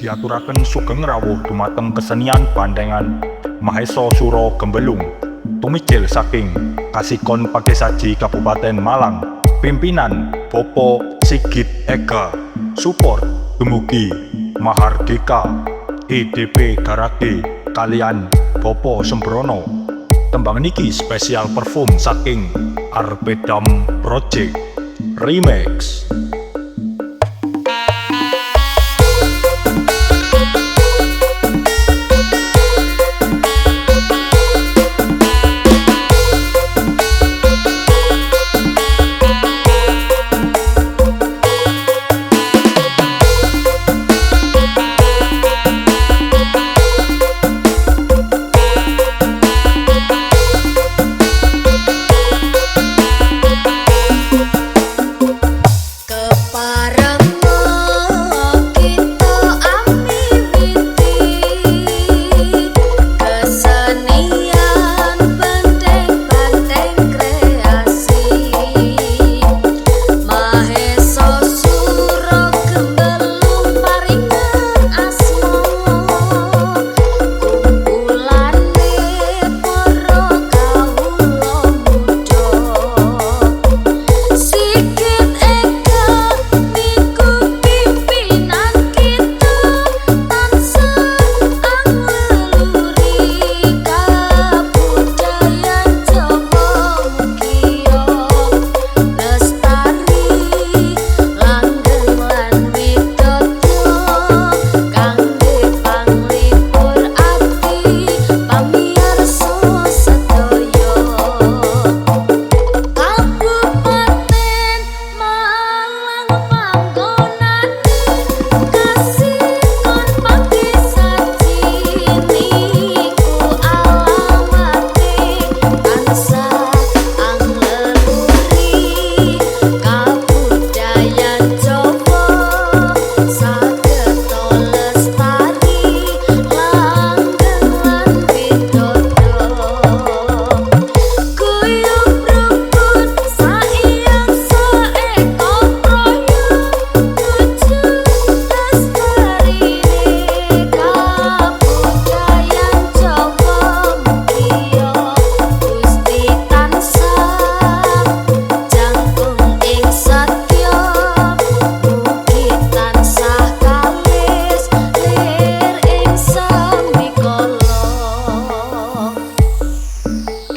Diaturaken sugeng rawuh dumateng kesenian Bantengan Mahesa Sura Gembelung tumicil saking Kasikon Pakisaji Kabupaten Malang, pimpinan Bopo Sigit Ega, support dumugi Mahardika EDP Garage kalian Bopo Sembrono. Tembang niki spesial perform saking Arpedam Project Remix.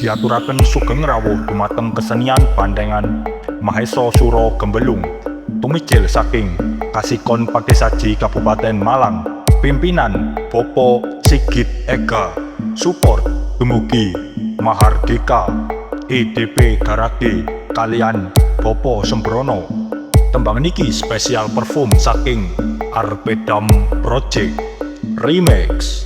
Diaturaken sugeng rawuh dumateng kesenian Bantengan Mahesa Sura Gembelung tumicil saking Kasikon Pakisaji Kabupaten Malang, pimpinan Bopo Sigit Ega, support dumugi Mahardika EDP Garage kalian Bopo Sembrono. Tembang niki spesial perform saking Arpedam Project Remix.